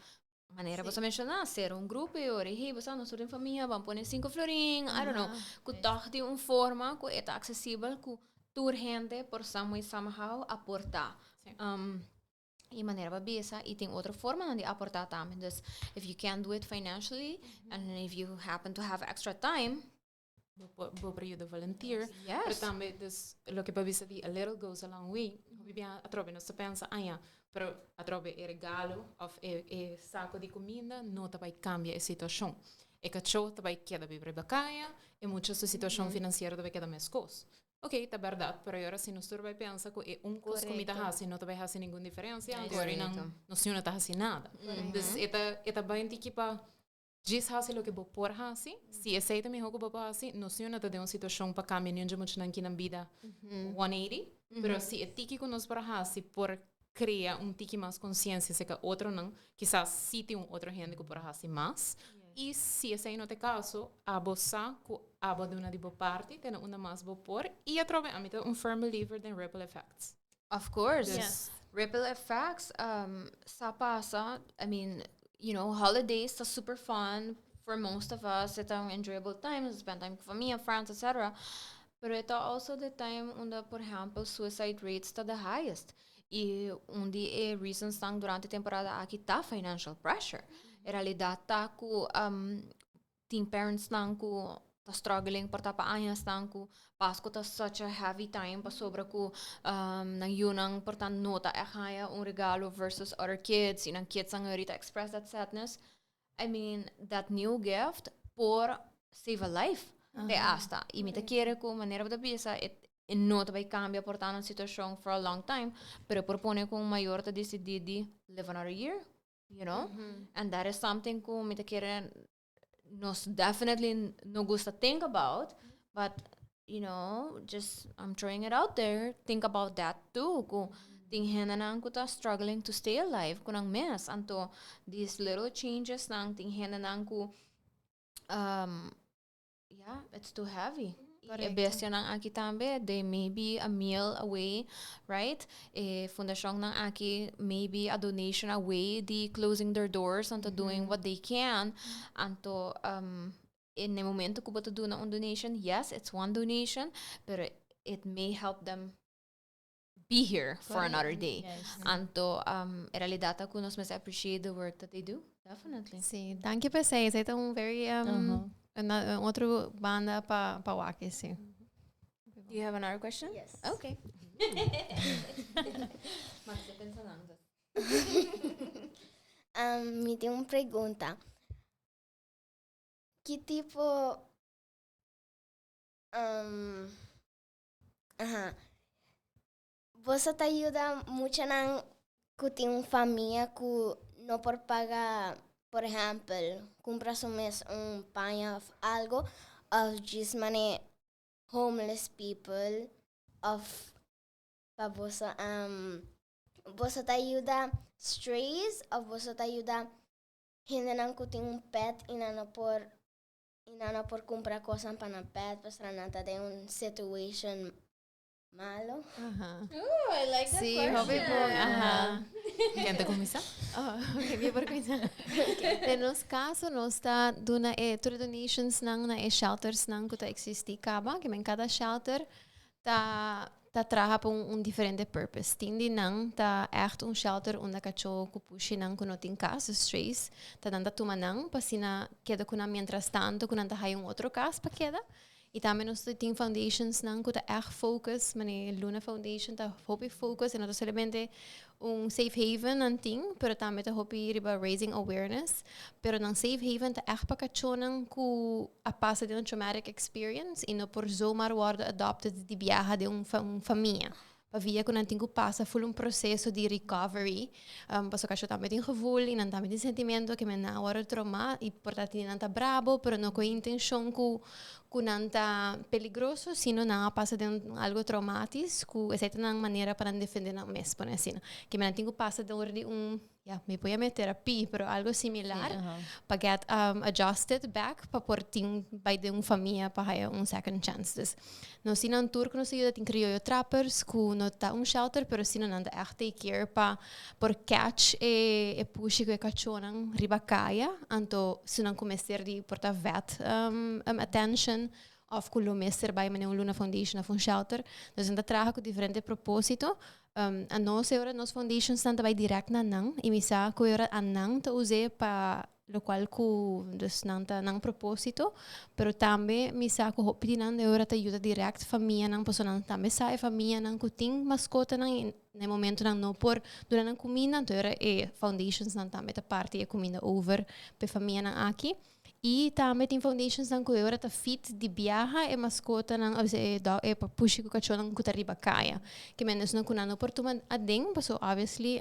manera bo sa menciona, ser un grupo y ora, hey, bo sa, nos tur den famia, ban pone 5 florin, I don't know, cu toch di un forma cu e ta accesibel cu tur hende por some way somehow aporta. Y manera b'a bisa y tin otro forma di aporta tambe. Dus if you can't do it financially and if you happen to have extra time, Bo por yuda volunteer. Pero tambe, dus, loke b'a bisa di a little goes a long way. Hopi bia atrobe nos ta pensa, ah ja, pero atrobe e regalo of e saco di cuminda no ta bay cambia e situacion. E cacho ta bay keda biba riba caya, e mucha su situacion financiero ta bay keda mescos. Ok, ta berdad, pero awor si nos tur bay pensa cu e un cos cu mi ta hasi no ta bay hasi ningun diferencia, anto nan nos no ta hasi nada. Dus e ta bay tiki pa djis hasi loke bo por hasi, si esey ta miho cu bo por hasi, nos no ta den un situacion pa cambia ningun mucha nan aki nan bida 180, pero si e tiki cu nos por hasi por crea un tiki mas conciencia cerca otronan, kisas si tin un otro hende cu por hasi mas. Y si esey no ta e caso, abo sa cu abo a duna di bo parti, te na unda mas bo por, y atrobe ami ta un firm believer in ripple effects. Of course. Ripple effects, sa pasa, I mean, holidays are super fun for most of us. It's an enjoyable time, spend time with famia, friends, etc. Pero it's also the time unda, por ehempel, suicide rates ta the highest. Y un di e reasons nan durante e temporada aki ta financial pressure. En realidad ta cu tin parents nan cu ta struggling por ta pa aña nan cu Pasco ta such a heavy time pasobra cu nan yiunan por ta no ta echt haya un regalo versus other kids y nan kids nan ahorita express that sadness. I mean, that new gift por save a life. Te hasta. Y mi ta kere cu manera bo ta bisa e no ta bay cambia por ta un situacion for a long time, pero por pone cu un mayor ta decidi di live another year. And that is something cu mi ta kere nos definitely no gusta think about, but just I'm throwing it out there. Think about that too. Cu tin hendenan cu ta struggling to stay alive cu nan mes. Anto these little changes nan tin hendenan cu yeah, it's too heavy. E bestianan aki tambe, they may be a meal away, right? E fundacionnan aki maybe a donation away di closing their doors anto doing what they can. Anto in e momento cu bo ta duna un donation, yes, it's one donation, pero it may help them be here for another day. Anto en realidad cu nos mester appreciate the work that they do. Definitely. Si, danki pa esey. Esey ta un very un otro banda pa wak, si. Do you have another question? Yes. Okay. Mas ta pensando. Mi tin un pregunta. Ki tipo bo ta yuda muchanan cu tin un famia cu no por paga, por ehempel, cumpra su mes un paña of algo, of just mane homeless people, of pa bo ta yuda strays, of bo ta yuda hendenan cu tin un pet y nan no por cumpra cos pa nan pet, pa nan ta den un situation malo? Oh, I like that Si, hopi bon. Ken ta cuminsa? Oh, ok, mi por cuminsa. Den nos caso, nos ta duna e tur donations nan na e shelters nan cu ta existi caba, cu den cada shelter ta traha pa un diferente purpose. Tin di nan ta echt un shelter unda cacho cu pushi nan cu no tin cas, strays, ta nan ta tuma nan pa asina keda cu nan mientras tanto cu nan ta haya un otro cas pa keda. Y tambe nos tin foundations nan cu ta echt focus, mane Luna Foundation ta hopi focus, y no ta solamente un safe haven nan tin, pero tambe ta hopi riba raising awareness. Pero nan safe haven ta echt pa cachonan cu a pasa di un traumatic experience y no por zomaar worden adopted di biaha di un famia. Pa via cu nan tin cu pasa full un proceso di recovery. Paso cacho tambe tin gevoel y nan tambe tin sentimento, cu men nan a wordo trauma y por ta nan ta bravo, pero no cu intencion cu nan ta peligroso, sino nan a pasa di algo traumatisch, cu esey ta nan manera pa nan defende nan mes, pone asina. Cu men nan tin cu pasa door di un ya, mi por yama terapia, pero algo similar, pa get adjusted back, pa por tin bai den un famia pa haya un second chance. Dus nos tin nan tur ku nos ta yuda, tin Criollo Trappers ku no ta un shelter, pero si no nan ta echt take care pa por catch e e pushi ku e kachónan riba kaya, anto si nan ku mester di por ta vet attention òf ku lo mester bai manera un Luna Foundation òf un shelter. Dus nan ta traha ku diferente propósito. Anos e ora nos foundationsnan ta bai dirèkt na nan i mi sa ku e ora anan ta us'é pa lokual ku dus nan ta nan propósito, pero tambe mi sa ku hopi di nan e ora ta yuda dirèkt famianan pasobra nan tambe sa e famianan ku tin maskotanan i na e momentonan no por duna nan kuminda, anto e ora e foundationsnan tambe ta parti e kuminda over pa e famianan aki. I tambe tin foundationsnan ku e ora ta fit di biaha e maskotanan of e dog e pushi ku kachónan ku ta riba kaya. Ke men esnan ku nan no por tuma aden paso obviously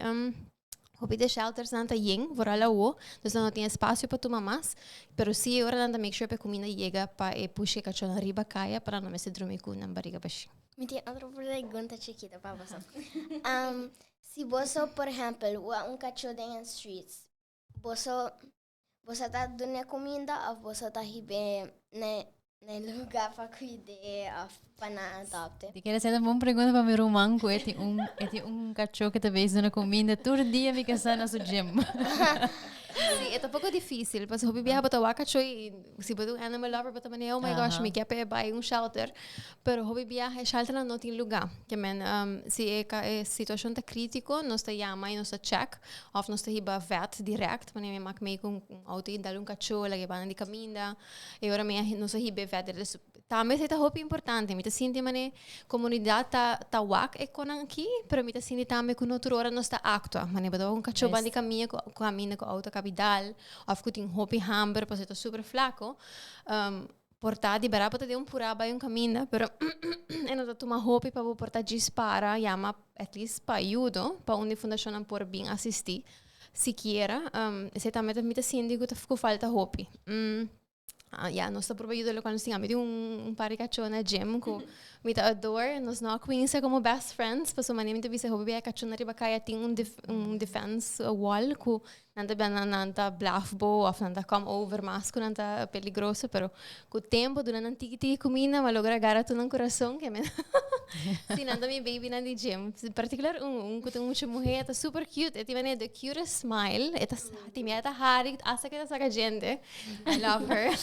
hopi di e sheltersnan ta yen vooral awo dus nan no tin espasio pa tuma mas pero si e ora nan ta make sure pa e kuminda yega pa e pushi e kachónan riba kaya pa nan no mester drumi ku nan bariga bashí. Mi tin otro pregunta chikito pa boso. Si boso por ehempel wak un kachó den e streets boso Boso ta dun'é kuminda òf boso ta hib'é na e lugá pa kuid'é òf pa nan adòpt'é? Di kere seta un bon pregunta pa mi ruman ku e tin un e tin un kachó ku ta bes duna kuminda tur dia mi kasá na su gym. Sí, e ta poko difísil, pasobra hopi biaha bo ta wak kachó i si bo ta un animal lover bo ta manera oh my gosh mi ke pa e bai un shelter, pero hopi biaha e shelternan no tin lugá. Ke men si e e situashon ta krítiko nos ta yama i nos ta check òf nos ta hiba vet dirèkt, manera mi mak mee ku un outo i dal un kachó laga e banda di kaminda e ora mi a nos a hiba e vet dirèkt. Tambe esei ta hopi importante, mi ta sinti manera komunidat ta ta wak e konan aki, pero mi ta sinti tambe ku no tur ora nos ta aktua. Manera bo ta wak un kachó banda di kaminda ku kaminda ku outo kabi dal òf ku tin hopi hamber pasobra e ta super flako. Por ta di bèrdat bo ta den un purá bai un kaminda, pero e no ta tuma hopi pa bo por ta djis para yama at least pa ayudo, pa un di fundashonnan por bin asistí sikiera. Esei tambe ta mi ta sinti ku ta ku falta hopi. Ya, nos ta purba yuda lokual nos tin. Ami tin un par di kachó na gym ku mi ta adore. Nos no a kuminsa komo best friends, pasobra manera mi ta bisa hopi bia e kachónan riba kaya tin un defense wall ku Nan ta bia nan ta blaf bo of nan ta come over mas ku nan ta peligroso, pero ku tempo duna nan tiki tiki kuminda m'a logra gara tur nan kurason ke men si nan ta mi babynan di gym. En particular un, un ku ta mucha muhé ta super cute, e tin manera the cutest smile, e ta tin bia e ta hari hasta ku e ta saka djente. I love her.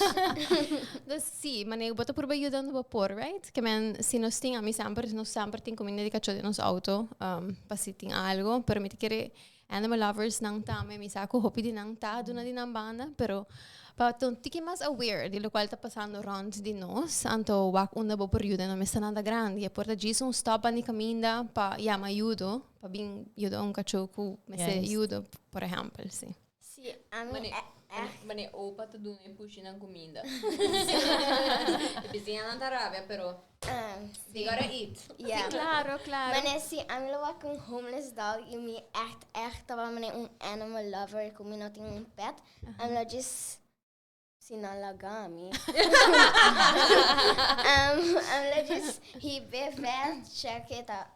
Dus si, manera bo ta purba yuda unda bo por, right? Ke men si nos tin, ami semper nos semper tin kuminda di kachó den nos auto pa si tin algo, pero mi ta kere Animal lovers nan tambe, mi sa ku hopi di nan ta duna di nan banda, pero pa ta un tiki mas aware di lokual ta pasando rònt di nos, anto wak unda bo por yuda, no mester nada grandi, e por ta djis un stòp banda di kaminda pa yama ayudo, pa bin yuda un kachó ku mester ayudo, por ehèmpel, si. Si, ami echt. Mane opa ta duna e pushinan kuminda. E bisiñanan ta rabia, pero they gotta eat. Yeah. Sí, claro, claro. Mane si ami lo wak un homeless dog y mi echt, echt tabata mane un animal lover ku mi no tin un pet, ami lo djis si nan laga mi. Ami lo djis hib'é vet, check e ta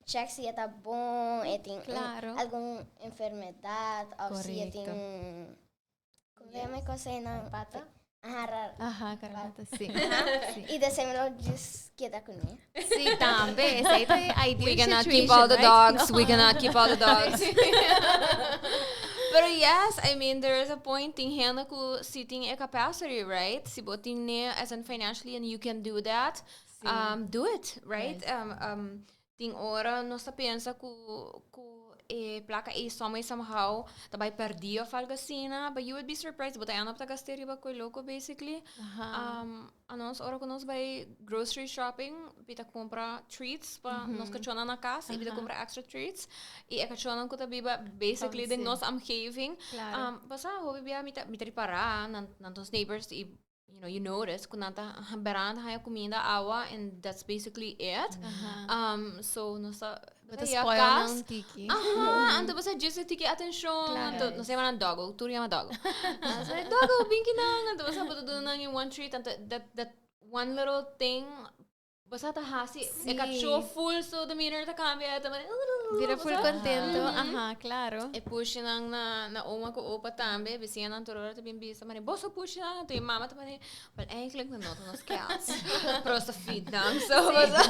check si e ta bon, e tin Claro. algun enfermedad of si e tin Correcto. Como se llama e cosa nan? Pata? Ajá, ra- Ajá, garganta, sí. Ajá. Sí. Y después mi lo just keda kuné. Sí, tambe. Esei ta e ideal We cannot situation, keep all the right? dogs. We cannot keep all the dogs. Pero yes, I mean, there is a point tin hende ku si tin e capacity, right? Si bo tin ne as in financially and you can do that, do it, right? Tin ora nos ta pensa ku ku e plaka ei some way somehow ta bai pèrdí òf algu asina, but you would be surprised, bo ta end up ta gast'é riba koi loko basically. Anos ora ku nos bai grocery shopping bi ta kumpra treats pa nos kachónan na kas i bi ta kumpra extra treats i e kachónan ku ta biba basically den nos omgeving, bo sa hopi bia mi ta mi ta ripará nan nan ta nos neighbors i you know, you notice ku nan ta beranda haña kuminda, awa and that's basically it. So nos ta Bo ta ya spoil kas. nan tiki. Aha, anto bo sa djis e tiki atenshon, Claro. anto nos yama nan doggo, tur yama doggo. Nos sa doggo, bin kinan, anto bo sa bo ta duna nan in one treat, anto that that one little thing. Bo sa ta hasi e kachó full su demeanor ta kambia, e ta mane Bira full contento, aha, claro. E pushinan na na oma ku opa tambe, bisiñanan tur ora ta bin bisa mane boso pushinan, anto e mama ta mane, wel eigenlijk nan no ta nos cats, pero nos ta feed nan, so bo sa.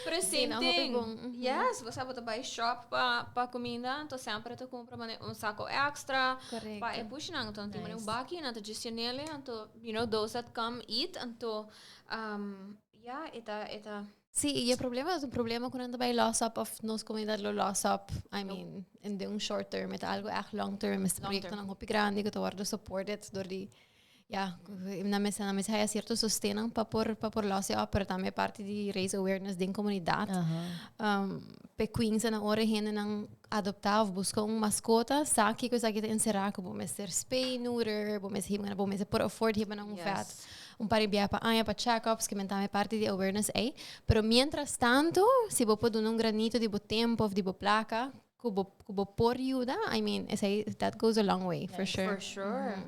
Pero same thing, yes, bo sa bo ta bai shop pa pa kuminda, anto semper ta kumpra mane un sako extra pa e pushinan, anto nan tin mane un baki, nan ta djis yenele, anto you know those that come eat, anto Um, ja, e ta, e ta. Sí, y e problema es un problema cu nan ta bay los op of nos comunidad lo los op. I mean, in de un short term, het algo echt long term. Este proyecto nan hopi grandi cu ta wordo supported door di, ja, nan mester, nan mester haya cierto sostenan pa por, pa por los op, pero tambe parte di raise awareness den comunidad. Um, pe Queens en ora hendenan adopta of busca un mascota, sa kico esaki ta encera cu bo mester spay, neuter, bo mester hiba, bo mester por afford hiba nan un vet. Un par di biaha pa aña pa check-ups, ke men tambe parti di awareness ei. Pero mientras tanto, si bo por duna un granito di bo tempo of di bo placa ku bo ku bo por yuda, I mean, esei that goes a long way, for sure. For sure.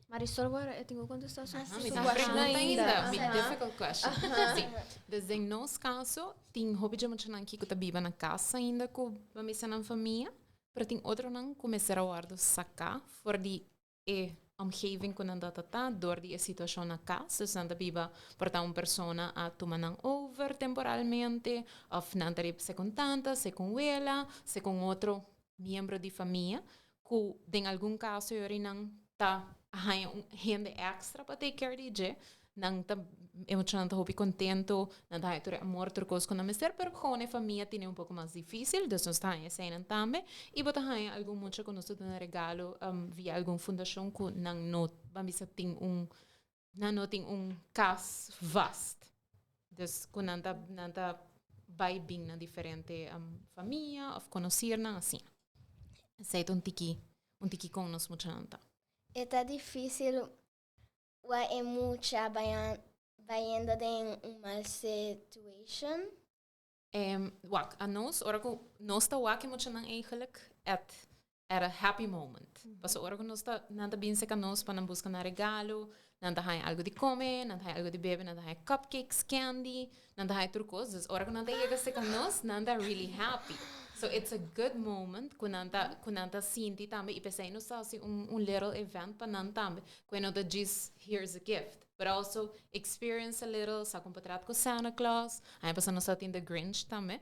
Marisol, bo e tin ku kontestá su Ah, mi su tin question pregunta ainda. ainda. Mi difficult question. Sí. Dus den nos caso, tin hopi dje muchanan ki ku ta biba na cas ainda ku bo mester nan famia, pero tin otronan ku mester a wòrdu saká for di e omgeving ku nan ta ta dor di e situashon na kas. Dus nan ta biba por ta un persona a tuma nan over temporalmente òf nan ta riba segun tanta, segun wela, segun otro miembro di famia ku den algun kaso yori nan ta haña un hende èkstra pa take care di dje. Nan ta emocionan ta hopi contento, nan ta haña tur e amor, tur cos cu nan mester, pero gewoon e famia tene un poco mas dificil, dus nos ta haña eseinan tambe. Y bo ta haña algun mucha cu nos ta duna regalo via algun fundacion cu nan no, ban bisa, tin un, nan no tin un cas vast. Dus cu nan ta, nan ta bay bin na diferente famia of conocirnan, asina. Esei ta un tiki, un tiki con nos muchanan ta. E ta dificil Wak e mucha bayendo den un mal situation. Wak, anos, ora ku nos ta wak e muchanan eigenlijk at at a happy moment. Pasobra ora ku nos ta, nan ta bin serka nos pa nan buska nan regalo, nan ta haña algu di kome, nan ta haña algu di bebe, nan ta haña cupcakes, candy, nan ta haña tur kos. Dus ora ku nan ta yega serka nos, nan ta really happy. So it's a good moment ku nan ta, ku nan ta sinti tambe i p'esei nos ta hasi un un little event pa nan tambe. Ku e no ta djis here's a gift, but also experience a little, sa kon pa trat ku Santa Claus. Aña pasá nos tabatin The Grinch tambe.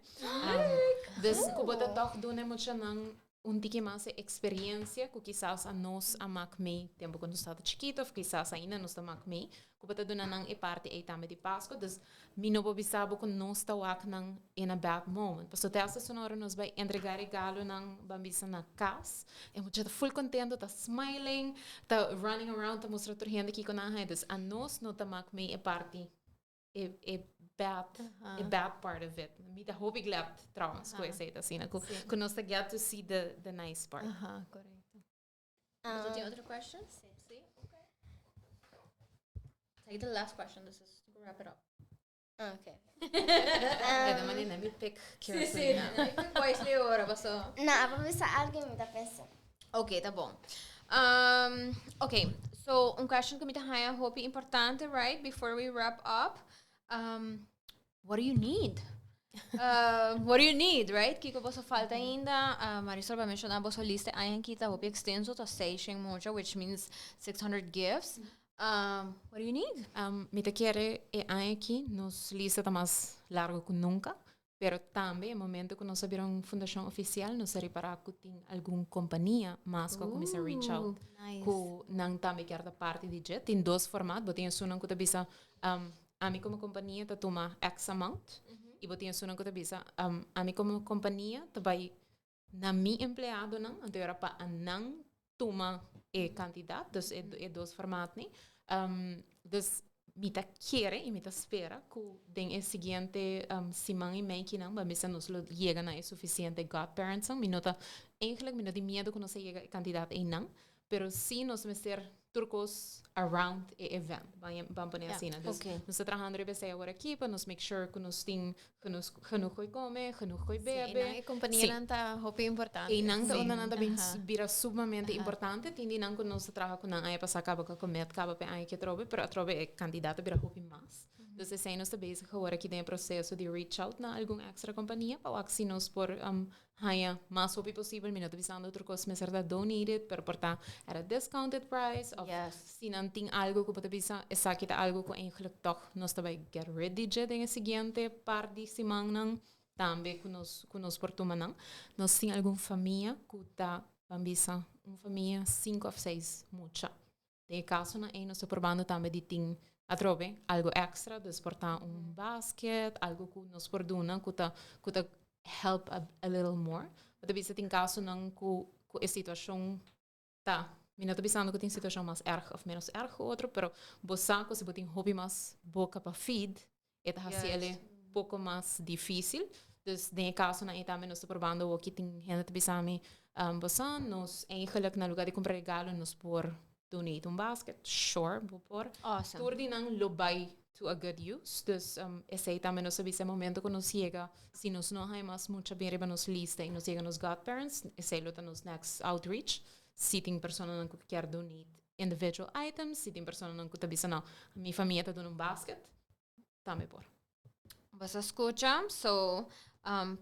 Dus ku bo ta tòg duna e muchanan un tiki mas e experiencia cu kisas a nos a mak mee tempo cu nos tabata chikito of kisas ainda nos ta mak mee, cu bo ta duna nan e parti ey tambe di Pasco. Dus mi no por bisa bo cu nos ta wak nan in a bad moment. Pasobra te hasta esun ora nos bay entrega regalonan ban bisa na cas, e mucha ta full contento, ta smiling, ta running around, ta mustra tur hende kico nan a haña. Dus a nos no ta mak mee e parti e e bad e bad part of it. Mi ta hopi glad trouwens ku esei ta asina ku ku nos ta get to see the the nice part. Aha, correcto. Um, tin otro question? Sí. Sí? Okay. Take the last question. This is to wrap it up. Okay. Um, de manera mi pick Sí, sí. Wisely ora paso. No, pa bisa alguien mi ta pensa. Ok, ta bon. Um, ok, so un question ku mi ta haña hopi importante, right? Before we wrap up. Um, what do you need? What do you need, right? Kiko boso falta ainda? Marisol ba menciona boso lista aña aki ta hopi extenso, ta seishen mucha, which means 600 gifts. Um, what do you need? Um, mi ta kere e aña aki nos lista ta mas largo ku nunca. Pero tambe e momento ku nos a bira un fundashon ofisial nos a ripará ku tin algun kompania mas ku a kuminsá reach out ku nan tambe kier ta parti di dje. Tin dos format, bo tin esunnan ku ta bisa ami komo kompania ta tuma X amount i bo tin esunnan ku ta bisa ami komo kompania ta bai na mi empleadonan, anto e ora pa nan tuma e kantidat, dus e e dos formatnan. Dus mi ta kere i mi ta spera ku den e siguiente siman i mei kinan bo a mester nos lo yega na e sufisiente godparentsnan. Mi no ta, eigenlijk mi no tin miedu ku nos a yega e kantidat einan, pero sí nos mester tur kos around e event, ban ban pone asina. Dus nos ta trahando riba esei awor aki pa nos make sure ku nos tin genoeg genoeg koi kome, genoeg koi Sí, bebe. einan e kompanianan ta hopi importante. Einan ta unda nan ta bin Aha. bira sumamente importante. Tin di nan ku nos ta traha ku nan aña pasá kaba ku a komet kaba p'e aña aki atrobe, pero atrobe e kantidat a bira hopi mas. Dus esei nos ta bezig awor aki den e proseso di reach out na algun extra kompania pa wak si nos por haña mas hopi posibel. Mi no ta bisando otro kos mester ta donated, pero por ta at a discounted price of si nan tin algo ku bo ta bisa esaki ta algo ku eigenlijk tòg nos ta bai get rid di dje den e siguiente par di simannan tambe ku nos ku nos por tuma nan. Nos tin algun famia ku ta ban bisa un famia sinku òf seis mucha. Den e kasonan ei nos ta probando tambe di tin atrobe algo extra, dus por ta un basket, algo ku nos por duna ku ta ku ta help a a little more. Bo ta bisa tin kasonan ku ku e situashon ta, mi no ta bisando ku tin situashon mas erg òf ménos erg ku otro, pero bo sa ku si bo tin hopi mas boka pa feed, e ta hasi el poko mas difícil. Dus den e kasonan ei tambe nos ta probando awor tin hende ta bisa mi, bo sa, nos eigenlijk na lugar di kumpra regalo nos por donate un basket. Sure, bo por. Awesome. Tur di nan lo bai to a good use. Dus esei tambe nos a bisa e momento ku nos yega, si nos no haña mas mucha bien riba nos lista i nos yega nos godparents, esei lo ta nos next outreach. Si tin personanan ku kier donate individual items, si tin personanan ku ta bisa no, mi famia ta duna un basket, tambe por. Bos a scucha, so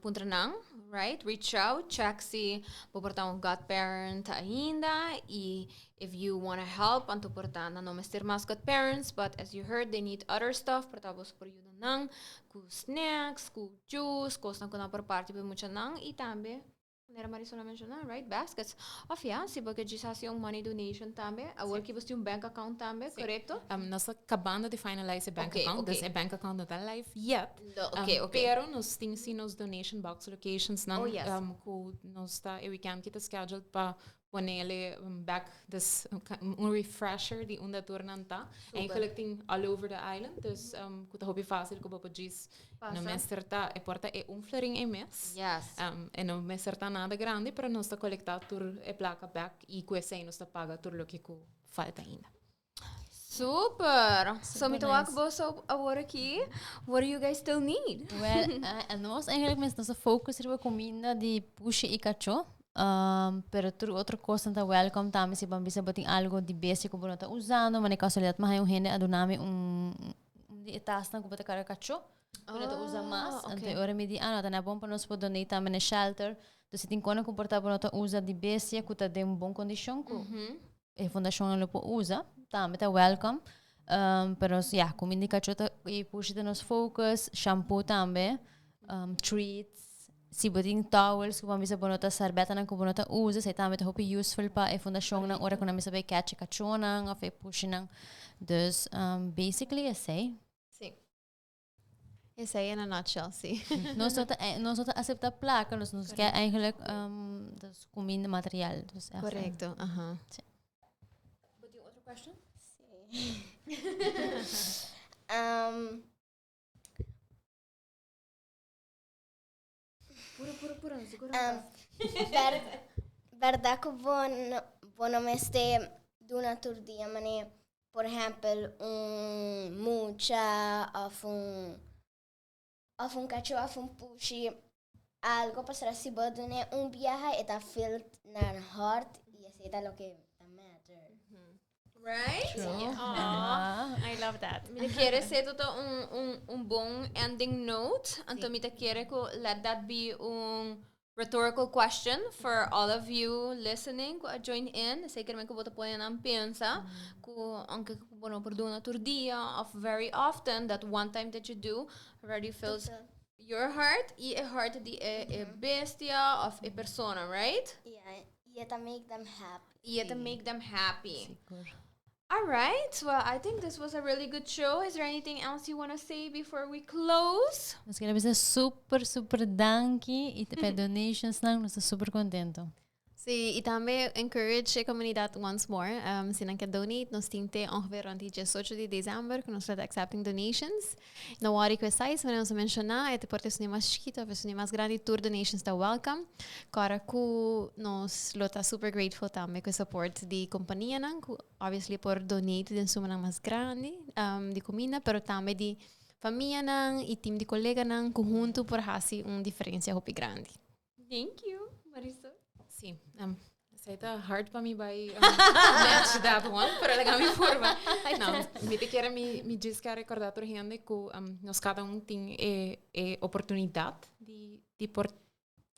puntra nan, right? Reach out, check si bo por ta un godparent ainda y if you wanna help, anto por ta nan no mester mas godparents, but as you heard they need other stuff, por ta boso por yuda nan cu snacks, cu juice, cosnan cu nan por parti pa e muchanan y tambe Manera Marisol a menciona, right? Baskets. Of ja, si bo ke djis hasi un money donation tambe, awor ki bo tin un bank account tambe, Sí. correcto? Nos ta kabando di finalize e bank Oké, account, dus oké. e bank account no ta live yet. No, oké, oké. Pero nos tin si nos donation box locations nan, Oh, yes. ku nos ta e weekend ki ta scheduled pa ponele back, dus un refresher di unda tur nan ta. Super. Eigenlijk tin all over the island, dus ku ta hopi fácil ku bo por djis Pasa. No mester ta, e por ta e un florin e mes. Yes. E no mester ta nada grandi, pero nos ta kolektá tur e plaka bèk i ku esei nos ta paga tur loke ku falta ainda. Super! So mi Super ta wak nice. boso awor aki. What do you guys still need? Well, nos eigenlijk mes nos a focus riba kuminda di pushi i kachó. Pero tur otro kosnan ta welcome tambe si bo bisa bo tin algo di bestia ku bo no ta usando, manera kasualidat mi haña un hende a duna mi un un di e tasnan ku bo ta karga kachó ku no ta usa mas. Ah, Anto okay. e ora mi di, ah no, ta na bon pa nos por donate tambe na e shelter. Dus si tin kosnan ku por ta bo no ta usa di bestia ku ta den bon kondishon ku e fundashonnan lo por usa, tambe ta welcome. Pero ya, kuminda di kachó ta i pushi ta nos focus, shampoo tambe, treats, si bo tin towels ku bo a bisa bo no ta sarbetanan ku bo no ta usa, esei tambe ta hopi useful pa e fundashonnan ora ku nan mester bai catch e kachónan òf e pushinan. Dus basically esei. Sí. Esei in a nutshell, sí. Nos no ta, nos no ta acepta placa, nos nos ke eigenlijk dus kuminda material. Dus echt, Correcto, aha. Sí. Bo tin otro question? Sí. Pura, pura, pura, no seguro. Berdad ku bo no, bo no mester duna tur dia manera, por ehempel, un mucha of un of un kachó of un pushi, algo pasobra si bo dun'é un biaha e ta feel nan hòrt i esei ta loke ta matter. Right? True. Aw, I love that. Mi ta kere esei ta un, un, un bon ending note. Anto mi ta kere ku let that be un rhetorical question for all of you listening ku a join in. Esei kere men ku bo ta pone nan pensa ku aunke ku bo no por duna tur dia of very often, that one time that you do already fills your heart i e heart di e, e bestia of e persona, right? Yeah, i e ta make them happy. I e ta make them happy. Sigur. All right. Well, I think this was a really good show. Is there anything else you want to say before we close? Nos kier a bisa super, super danki y pa e donations nan, nos ta super contento. Sí, y tambe encourage e comunidad once more. Si nan ke donate, nos tin te ongeveer rond di diesocho di december cu nos ta accepting donations. No worry cu e size, manera nos a menciona, e te por ta esun di mas chikito of esun di mas grandi, tur donations ta welcome. Cora cu nos lo ta super grateful tambe cu e support di companianan cu obviously por donate den sumanan mas grandi di cuminda, pero tambe di famianan y team di coleganan cu hunto por haci un diferencia hopi grandi. Thank you, Marisol. Sí, Esey ta hard pa mi bay match that one, pero laga mi purba. No, mi ta kere mi mi djis ke a recorda tur hende ku nos kada un tin e e oportunidad di di por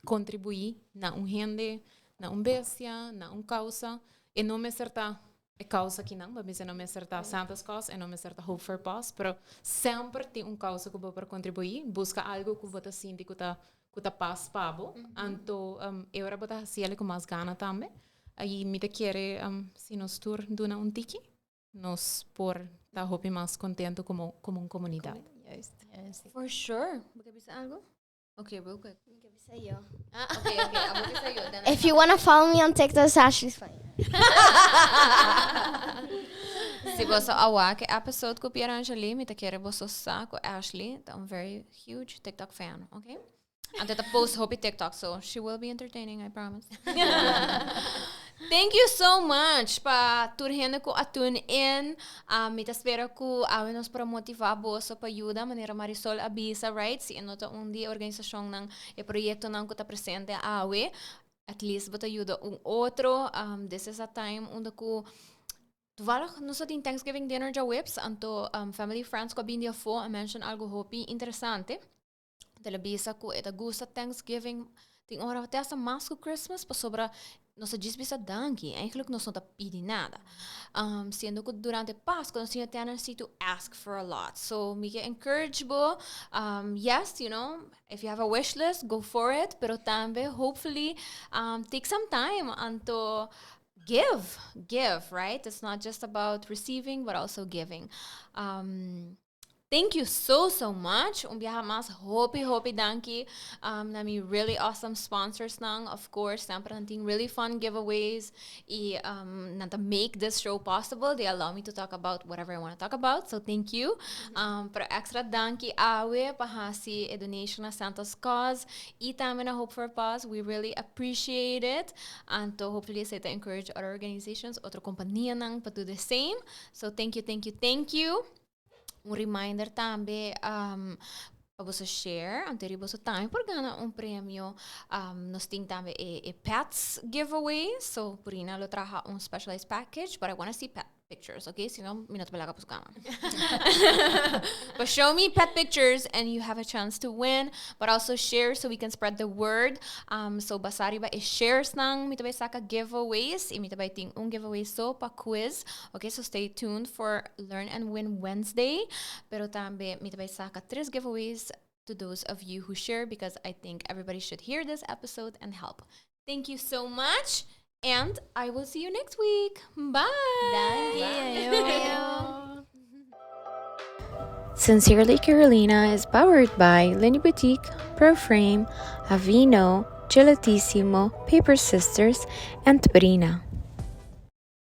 contribui na un hende, na un bestia, na un causa. E no mester ta e causa kinan, bo bisa e no mester ta Santa's Cause, e no mester ta Hope for Paws, pero semper tin un causa cu bo por contribui. Busca algo cu bo ta sinti cu ta cu ta pas pa bo. Anto e ora bo ta haci el cu mas gana tambe. Y mi ta kere si nos tur duna un tiki, nos por ta hopi mas contento como como un comunidad. Juist. For sure. Bo ke bisa algo? Okay, real quick. Mi ke bisa yo. Ah, okay, okay. Abo bisa yo. Then I If you wanna follow me on TikTok, it's Ashley's Fine. Si boso a wak e episode ku Pierre Angeli, mi ta kere boso sa ku Ashley ta un very huge TikTok fan, okay? Anto ta post hopi TikTok, so she will be entertaining, I promise. Thank you so much pa tur hende ku a tune in. Um, mi ta spera ku awe nos por a motivá boso pa yuda, manera Marisol a bisa, right? Si e no ta un di e organisashonnan, e proyektonan ku ta presente awe, at least bo ta yuda un otro. Um, this is a time unda ku toevallig nos a tin Thanksgiving dinner djaweps, anto um, family friends ku a bini di afó a mention algo hopi interesante. El a bisa ku e ta gusta Thanksgiving tin ora te hasta mas ku Christmas pasobra nos ta djis bisa danki. Eigenlijk nos no ta pidi nada. Um, siendo ku durante Pasku nos tin e tendency to ask for a lot. So mi ke encourage bo, um, yes, you know, if you have a wish list, go for it. Pero tambe hopefully um, take some time anto give, give, right? It's not just about receiving, but also giving. Um, Thank you so so much. Un biaha mas hopi hopi danki um, na mi really awesome sponsors nan. Of course, semper nan tin really fun giveaways y um, nan ta make this show possible. They allow me to talk about whatever I want to talk about. So thank you. Um, pero extra danki awe pa hasi e donation na Santa's Cause y tambe na Hope for Paws. We really appreciate it. Anto hopefully esey ta encourage other organizations, otro companianan pa do the same. So thank you, thank you, thank you. Un reminder tambe um, pa boso share, anto ri boso tambe por gana un premio. Um, nos tin tambe e, e pets giveaway, so Purina lo traha un specialized package, but I wanna see pet pictures, okay? Si no, mi no te belaga pos gana. But show me pet pictures and you have a chance to win, but also share so we can spread the word. Um, so basa riba e shares nan, mi ta bai saka giveaways, y mi ta bai tin un giveaway so pa quiz. Ok, so stay tuned for Learn and Win Wednesday. Pero tambe mi ta bai saka tres giveaways to those of you who share because I think everybody should hear this episode and help. Thank you so much and I will see you next week. Bye. Danki. Ayo. Sincerely Carolina is powered by Lenny Boutique, Proframe, Avino, Gelatissimo, Paper Sisters, and Brina.